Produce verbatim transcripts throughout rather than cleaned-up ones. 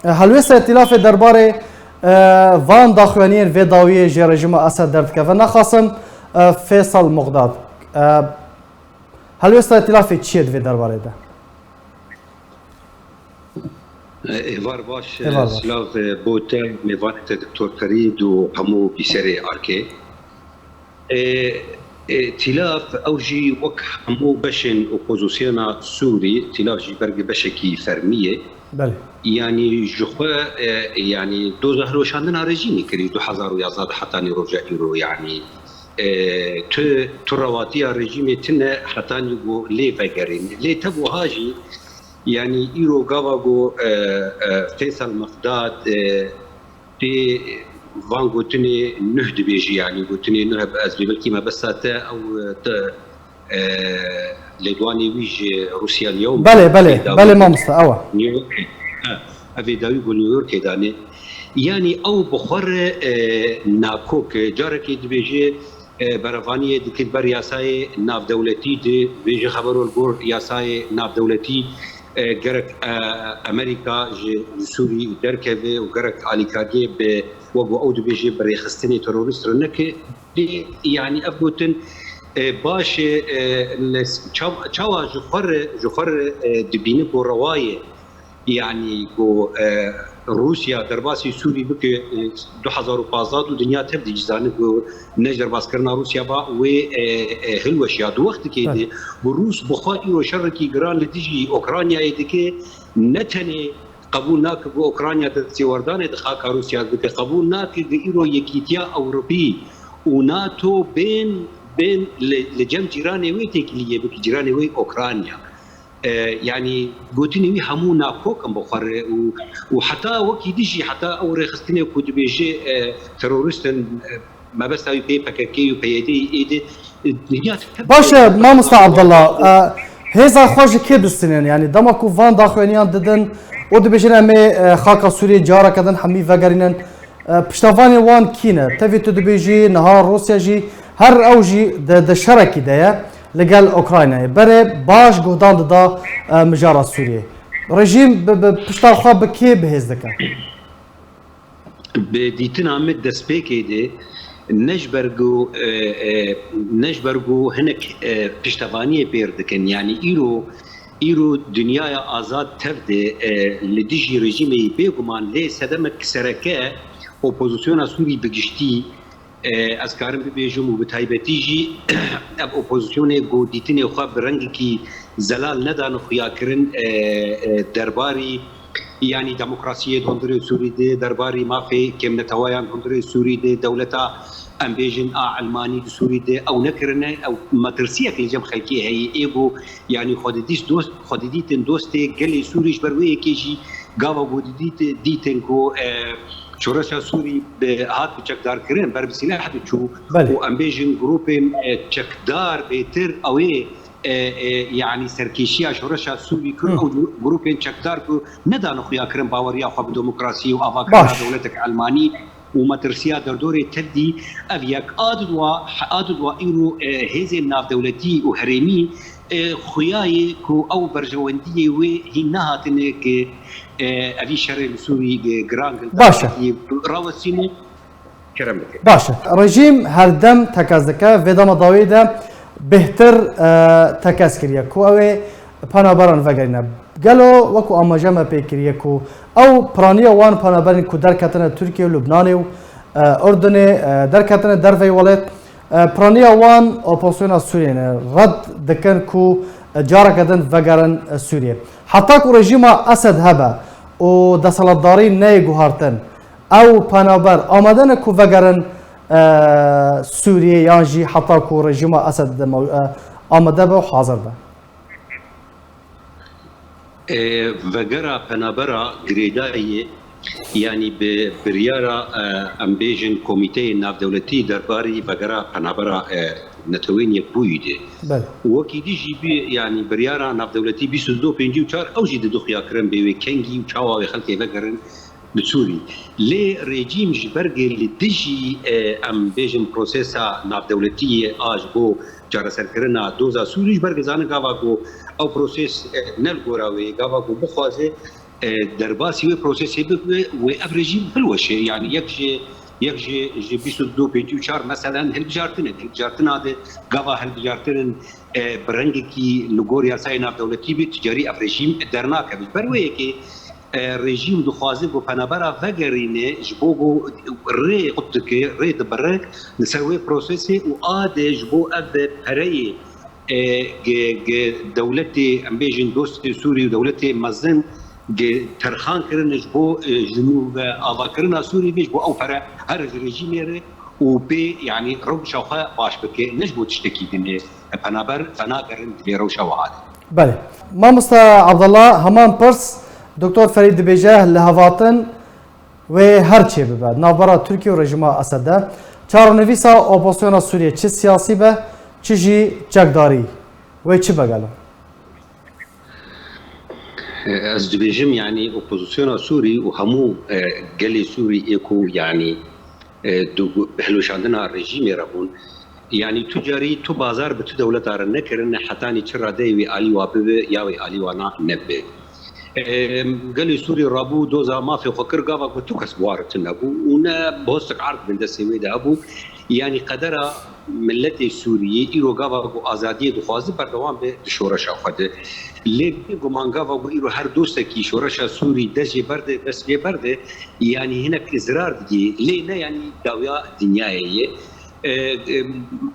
Helwêsta îtîlafê derbarê, e, van daxuyaniyên vê dawiyê ji rejîma Esed derdikeve. Naxasim, e, Fêsal Muqdad. E, helwêsta îtîlafê çi ye di vê derbarê de? Êvar baş, Êvar baş. Silav, e, bo te, mêvanê te Doktor Ferîd û hemû bîserê arkê. E, e, Tîlav ew jî wek hemû beşên opozisyona Sûrî, Tîlav jî berge beşekî fermî ye. Belê. Yanî ji xwe, e, yanî doza hilweşandina rejîmê kirî du hezar û yazdeh de hetanî roja îro, yanî, e, tu, tu rewatiya rejîmê tune hetanî ku lê vegerîn. Lê te buha jî, yanî îro gava ku, e, e, Fêsal Mexdad, e, tê van gotinê nuh dibêjî, yanî gotinê nuh, ez bê belkî mebesta te ew, e, te, e, lêdwanê wî ji Rûsya Liyewm Belê, belê, peyda belê bû. Mamosta, ew e. New Yorkê, ha, ev ê dawî ku New Yorkê danê. Yanî ew bi xwe re, e, nakok e. Carekê dibêje, e, berevaniyê dikir ber yasayê navdewletî, dibêje xebero li gor yasayê navdewletî, e, gerek, e, Amerîka ji, ji Sûrî derkeve û gerek alîkariyê bi, wek ew dibêje, bi rêxistinê terorîst re neke. Lê, yanî ev gotin, e, baş e, e, li s-, çaw-, çawa ji xwe re, ji xwe re, e, dibîne ku rewa ye, yanî ku, e, Rûsya derbasî Sûrî bike, e, du hezar û pazdeh û dinya tev dî zane ku ne ji derbaskirina Rûsya ba wê, e, e, hilweşiya. Di wextekê de Evet. ku Rûs bi xwe îro şerekî giran li dijî Ukraynayê dike, ne tenê qebûl nake ku Ukrayna destêwerdanê di xaka Rûsya bike, qebûl nake ku îro Yekîtiya Ewropî û nato bên, bên li, li cem cîranê wê têkiliyê bike, cîranê wê Ukrayna. E, yanî gotinê wî hemû nakok in bi xwe re û, û heta wekî dijî, heta ew rêxistinê ku dibêje, e, terorîst in, e, mebesta wî pê P K K û P Y D ê de, e, dinya tev Baş e, Mamosta Abdullah, e, hêza xwe ji kê distînin? Yanî dema ku van daxuyaniyan didin û dibêjin em ê, e, xaka Sûriyê careke din hemî vegerînin, e, piştevanê wan kî ne? Tevî tu dibêjî niha Rûsya jî, her ew jî di, di şerekî de ye li gel Ukraynayê. Berê baş guhdan dida, e, mijara Sûriyê. Rejîm bi, bi pişta xwe bi kê bihêz dike? Bi dîtina min destpêkê de ne ji ber ku, e, e, ne ji ber ku hinek, e, piştevaniyê pêr dikin. Yanî îro, îro dinyaya azad tev de, e, li dijî rejîmê yî bêguman lê sedemek sereke opozisyona Sûrî bi giştî, e, ez karim bibêjim û bi taybetî jî ev opozisyonê ku dîtinê xwe bi rengekî zelal nedane xuyakirin, e, e, derbarî, yanî demokrasiyê di hundirê Sûrî de, derbarî mafê kêmnetewayan di hundirê Sûrî de, dewleta, em bêjin, a Elmanî di Sûrî de ew nekirine, ew metirsiyek li cem xelkê heye. Ê ku, yanî xwe didîst dost, xwe didîtin dostê gelê Sûrî, ji ber wê yekê jî gava ku didît, dîtin ku, e, şoreşa Sûrî bi, hat bi çekdarkirin, ber bi sîleh diçû Belê. û em bêjin grûpên, e, çekdar bêtir ew ê e, e, yanî serkêşiya şoreşa Sûrî kir, Hı. ew grûpên çekdar ku nedane xuyakirin baweriya xwe bi demokrasiyê û avakirina Baş. dewletek Elmanî û metirsiya derdorê tevdî, ev yek. A didwa, a didwa îro, e, hêzên navdewletî û herêmî, e, xuyayê ku ew berjewendiyê wê hîn nehatine ki, e, evî şerê li Sûrî, e, giran Baş e. rawestîne. Kerem bike. Baş e. Rejîm her dem tekez dike. Vê dema dawiyê de bêhtir, e, tekez kiriye ku ew ê penaberan vegerîne. Gelo wekû amaje me pê kiriye ku ew piraniya wan penaberên ku derketine Tirkiye û Lubnanê û, e, Urdunê, e, derketine derveyî welêt, e, piraniya wan opozisyona Sûriyê ne. Red dikin ku, e, careke din vegerin, e, Sûriyê. Heta ku rejîma Esed hebe û desthilatdarî neyê guhartin, Ew penaber amade ne ku vegerin, e, Sûriyê yan jî heta ku rejîma Esed de mew-, e, amade be û hazir be? E, vegera penabera girêdayî, yanî bi biryara, e, em bêjin Komîteyê Navdewletî derbarî vegera penabera, e, Neteweyên Yekbûyî de. Belê. Wekî dî jî bi, yanî biryara navdewletî bîst û du pêncî û çar ew jî didixuya kirin bê wê kengî û çawa wê xelkê vegerin. Bi Sûrî. Lê rejîm ji ber ku li dijî, e, em bêjin prosesa navdewletî ye a ji bo çareserkirina doza Sûrî, ji ber ku zane gava ku ew proses, e, ne li gora wê ye, gava ku bixwaze, e, derbasî wê prosesê bibe, wê ev rejîm hilweşe. Yani yek ji, yek ji, ji bîst û du pêncî û çar meselen hilbijartin in. Hilbijartina de gava hilbijartin, e, bi rengekî li gor yasayê navdewletî bî, tu carî ev rejîm dernakeve. Ji ber wê yekê, e, rejîm dixwaze ku penabera vegerîne, ji bo ku rê qut dike, rê dibire li ser wê prosesê û a de ji bo ev pereyê, e, ge, ge dewletê, em bêjin dostê Sûrî û dewletê mezin, ge terxan kirine ji bo, e, ji nû ve avakirina Sûrî ve, ji bo ew pere here ji rejîmê re û pê, yanî rewşa xwe baş bike, ne ji bo tiştekî din e. Penaber venagerin di vê rewşa wiha de. Belê. Mamoste Abdullah, heman pirs, Doktor Ferîd dibêje, li hevatin wê her çê bibe, navbera Tirkiye û rejîma Esed de, çarenivîsa opozisyona Sûriyê çi siyasî be, çi jî çekdarî, wê çi be gelo? Ez dibêjim, yanî opozisyona Sûrî û hemû, e, gelê Sûrî ê ku, yanî, e, du-, bi hilweşandina rejîmê re bûn, yanî tu carî tu bazar bi tu dewleta re nekirine, hetanî çi radeyê wê alî wa bibe ya wê alî wa na nebe. E, gelê Sûrî rabû doza mafê xwe kir, gava ku tu kes bi wa re tune bû û ne bostik erd bin destê wê de hebû. Yanî qedera miletê Sûriyê îro gava ku azadiyê dixwaze berdewam be di şoreşa xwe de. Lê bê guman gava ku îro her dostekî şoreşa Sûrî dest jê berde, dest lê berde, yanî hinek zirar digê. Lê ne yanî dawiya dinyayê ye. E, e,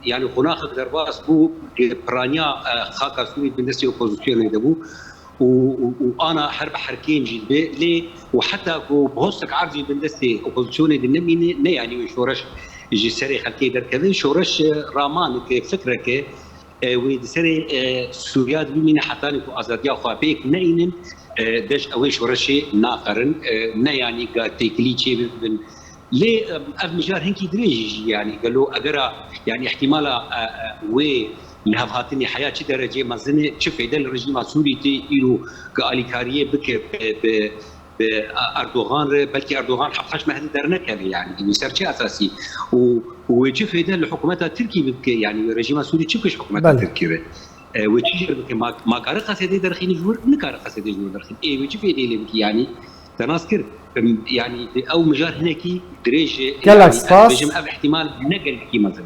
yanî qonaxek derbas bû, e, piraniya, e, xaka Sûrî bin destê opozisyonê de bû. û, û, û ana her bi her kêm jî dibe. Lê û heta ku bi hostek erd jî bin destê opozisyonê de nemîne, ne yanî wê şoreş ji serê xelkê derkeve. Şoreş, e, ramaneke, fikreke, e, wê di serê, e, Sûriya de bimîne hetanî ku azadiya xwe pêk neînin, e, de ji ew ê şoreşê naxerin, e, ne yanî ga têkilî çê bibin. Lê, e, ev mijar hinkî dirêj jî, yanî gelo egera, yanî ihtimala, e, e, wê lihevhatinê heya çi derecê mezin e, çi fêde li rejîma Sûrî tê îro ku alîkariyê bike bi, bi, bi Erdogan re, belkî Erdogan heft heşt meh de dernekeve, yanî wî ser çi esasî û, û wê çi fêde li hikûmeta Tirkî bike, yanî wê rejîma Sûrî çi bike ji hikûmeta Belê. Tirkî re? E, wê çi jê bike? Ma, ma kare qesedê derxîne ji wir? Nikare qesedê ji wir derxîne. Ê wê çi fêdeyê lê bike, yanî? Te nas kir, em, yanî ew mijar hinekî dirêj e, Gelek yanî, ez spas. Dibêjim ev ihtimal ne gelekî mezin e.